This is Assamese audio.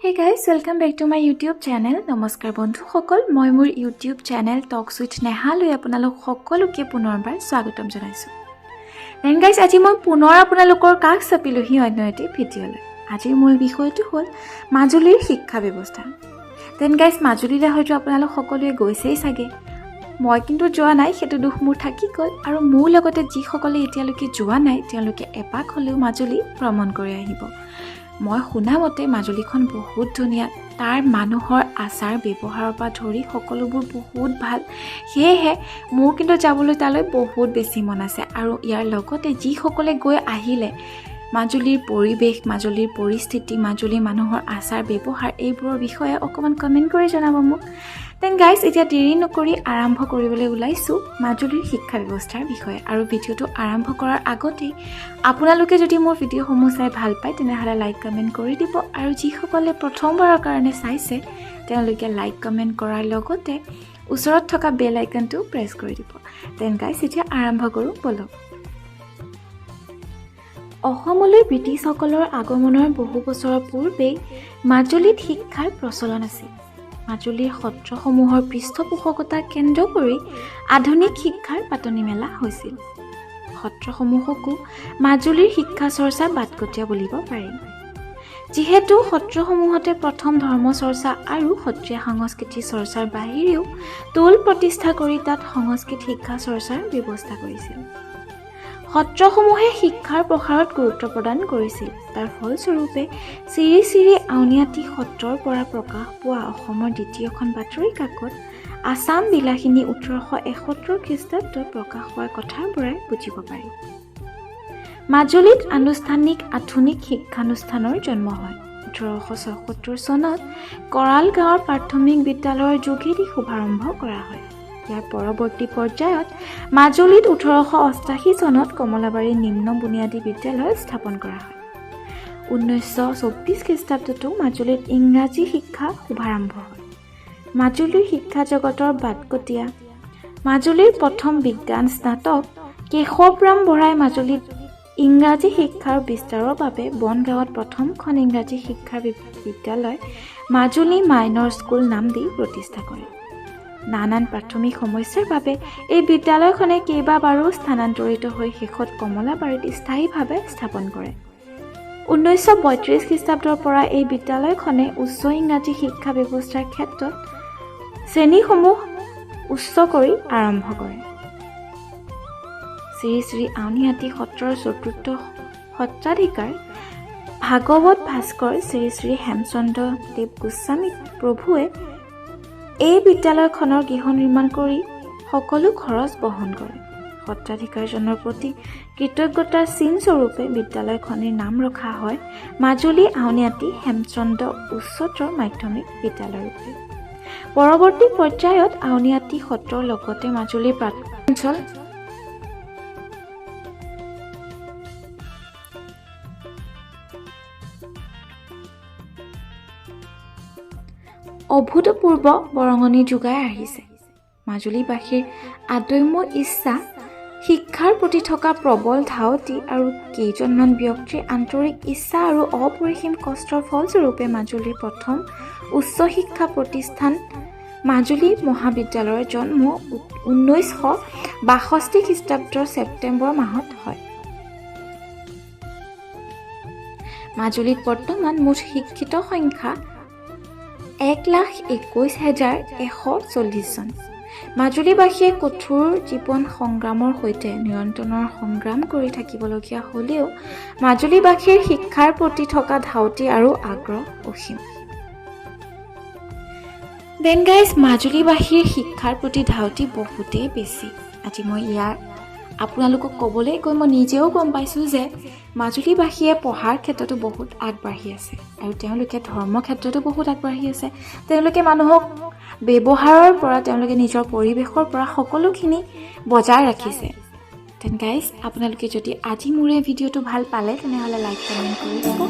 Hey guys, welcome back to my YouTube channel. নমস্কাৰ বন্ধুসকল, মই মোৰ ইউটিউব চেনেল টক্স উইথ নেহালৈ আপোনালোক সকলোকে পুনৰবাৰ স্বাগতম জনাইছোঁ। Then guys, আজি মই পুনৰ আপোনালোকৰ কাষ চাপিলোহি অন্য এটি ভিডিঅ'লৈ। আজিৰ মূল বিষয়টো হ'ল মাজুলীৰ শিক্ষা ব্যৱস্থা। Then guys, মাজুলীলৈ হয়তো আপোনালোক সকলোৱে গৈছেই চাগে। মই কিন্তু যোৱা নাই, সেইটো দুখ মোৰ থাকি গ'ল। আৰু মোৰ লগতে যিসকলে এতিয়ালৈকে যোৱা নাই, তেওঁলোকে এপাক হ'লেও মাজুলী ভ্ৰমণ কৰি আহিব। মই শুনা মতে মাজুলীখন বহুত ধুনীয়া, তাৰ মানুহৰ আচাৰ ব্যৱহাৰৰ পৰা ধৰি সকলোবোৰ বহুত ভাল। সেয়েহে মোৰ কিন্তু যাবলৈ তালৈ বহুত বেছি মন আছে। আৰু ইয়াৰ লগতে যিসকলে গৈ আহিলে, মাজুলীৰ পৰিৱেশ, মাজুলীৰ পৰিস্থিতি, মাজুলীৰ মানুহৰ আচাৰ ব্যৱহাৰ, এইবোৰৰ বিষয়ে অকণমান কমেণ্ট কৰি জনাব মোক। Then guys, এতিয়া দেৰি নকৰি আৰম্ভ কৰিবলৈ ওলাইছোঁ মাজুলীৰ শিক্ষা ব্যৱস্থাৰ বিষয়ে। আৰু ভিডিঅ'টো আৰম্ভ কৰাৰ আগতেই আপোনালোকে যদি মোৰ ভিডিঅ'সমূহ চাই ভাল পায়, তেনেহ'লে লাইক কমেণ্ট কৰি দিব। আৰু যিসকলে প্ৰথমবাৰৰ কাৰণে চাইছে, তেওঁলোকে লাইক কমেণ্ট কৰাৰ লগতে ওচৰত থকা বেল আইকনটো প্ৰেছ কৰি দিব। Then guys, এতিয়া আৰম্ভ কৰোঁ ব'লক। অসমলৈ ব্ৰিটিছসকলৰ আগমনৰ বহু বছৰৰ পূৰ্বেই মাজুলীত শিক্ষাৰ প্ৰচলন আছিল। মাজুলীৰ সত্ৰসমূহৰ পৃষ্ঠপোষকতা কেন্দ্ৰ কৰি আধুনিক শিক্ষাৰ পাতনি মেলা হৈছিল। সত্ৰসমূহকো মাজুলীৰ শিক্ষা চৰ্চা বাটকটীয়া বুলিব পাৰি। যিহেতু সত্ৰসমূহতে প্ৰথম ধৰ্মচৰ্চা আৰু সত্ৰীয়া সংস্কৃতি চৰ্চাৰ বাহিৰেও টোল প্ৰতিষ্ঠা কৰি তাত সংস্কৃত শিক্ষা চৰ্চাৰ ব্যৱস্থা কৰিছিল। সত্ৰসমূহে শিক্ষাৰ প্ৰসাৰত গুৰুত্ব প্ৰদান কৰিছিল। তাৰ ফলস্বৰূপে শ্ৰী শ্ৰী আউনীআটী সত্ৰৰ পৰা প্ৰকাশ পোৱা অসমৰ দ্বিতীয়খন বাতৰি কাকত আছাম বিলাসিনী 1871 খ্ৰীষ্টাব্দত প্ৰকাশ হোৱাৰ কথাৰ পৰাই বুজিব পাৰি। মাজুলীত আনুষ্ঠানিক আধুনিক শিক্ষানুষ্ঠানৰ জন্ম হয়। 1876 চনত কৰাল গাঁৱৰ প্ৰাথমিক বিদ্যালয়ৰ যোগেদি শুভাৰম্ভ কৰা হয়। ইয়াৰ পৰৱৰ্তী পৰ্যায়ত মাজুলীত 1888 চনত কমলাবাৰী নিম্ন বুনিয়াদী বিদ্যালয় স্থাপন কৰা হয়। 1924 খ্ৰীষ্টাব্দতো মাজুলীত ইংৰাজী শিক্ষা শুভাৰম্ভ হয়। মাজুলীৰ শিক্ষা জগতৰ বাটকটীয়া, মাজুলীৰ প্ৰথম বিজ্ঞান স্নাতক কেশৱৰাম বৰাই মাজুলীত ইংৰাজী শিক্ষাৰ বিস্তাৰৰ বাবে বনগাঁৱত প্ৰথমখন ইংৰাজী শিক্ষাৰ বিদ্যালয় মাজুলী মাইনৰ স্কুল নাম দি প্ৰতিষ্ঠা কৰে। নানান প্ৰাথমিক সমস্যাৰ বাবে এই বিদ্যালয়খনে কেইবাবাৰো স্থানান্তৰিত হৈ শেষত কমলাবাৰীত স্থায়ীভাৱে স্থাপন কৰে। 1932 খ্ৰীষ্টাব্দৰ পৰা এই বিদ্যালয়খনে উচ্চ ইংৰাজী শিক্ষা ব্যৱস্থাৰ ক্ষেত্ৰত শ্ৰেণীসমূহ উচ্চ কৰি আৰম্ভ কৰে। শ্ৰী শ্ৰী আউনীআটী সত্ৰৰ চতুৰ্থ সত্ৰাধিকাৰ ভাগৱত ভাস্কৰ শ্ৰী শ্ৰী হেমচন্দ্ৰ দেৱ গোস্বামী প্ৰভুৱে এই বিদ্যালয়খনৰ গৃহ নিৰ্মাণ কৰি সকলো খৰচ বহন কৰে। সত্ৰাধিকাৰজনৰ প্ৰতি কৃতজ্ঞতাৰ চিনস্বৰূপে বিদ্যালয়খনিৰ নাম ৰখা হয় মাজুলী আউনীআটী হেমচন্দ্ৰ উচ্চতৰ মাধ্যমিক বিদ্যালয় ৰূপে। পৰৱৰ্তী পৰ্যায়ত আউনীআটী সত্ৰৰ লগতে মাজুলীৰ প্ৰাথমিক অঞ্চল অভূতপূৰ্ব বৰঙণি যোগাই আহিছে। মাজুলীবাসীৰ আদম্য ইচ্ছা, শিক্ষাৰ প্ৰতি থকা প্ৰবল ধাউতি আৰু কেইজনমান ব্যক্তিৰ আন্তৰিক ইচ্ছা আৰু অপৰিসীম কষ্টৰ ফলস্বৰূপে মাজুলীৰ প্ৰথম উচ্চ শিক্ষা প্ৰতিষ্ঠান মাজুলী মহাবিদ্যালয়ৰ জন্ম 1962 খ্ৰীষ্টাব্দৰ ছেপ্টেম্বৰ মাহত হয়। মাজুলীত বৰ্তমান মুঠ শিক্ষিত সংখ্যা 1,21,140 জন। মাজুলীবাসীয়ে কঠোৰ জীৱন সংগ্ৰামৰ সৈতে নিৰন্তৰ সংগ্ৰাম কৰি থাকিবলগীয়া হ'লেও মাজুলীবাসীৰ শিক্ষাৰ প্ৰতি থকা ধাউতি আৰু আগ্ৰহ অসীম। Then guys, মাজুলীবাসীৰ শিক্ষাৰ প্ৰতি ধাউতি বহুতেই বেছি। আজি মই ইয়াৰ আপোনালোকক ক'বলৈ গৈ মই নিজেও গম পাইছোঁ যে মাজুলীবাসীয়ে পঢ়াৰ ক্ষেত্ৰতো বহুত আগবাঢ়ি আছে আৰু তেওঁলোকে ধৰ্ম ক্ষেত্ৰতো বহুত আগবাঢ়ি আছে। তেওঁলোকে মানুহক ব্যৱহাৰৰ পৰা, তেওঁলোকে নিজৰ পৰিৱেশৰ পৰা সকলোখিনি বজাই ৰাখিছে। Then guys, আপোনালোকে যদি আজি মোৰ এই ভিডিঅ'টো ভাল পালে, তেনেহ'লে লাইক কমেণ্ট কৰি দিব।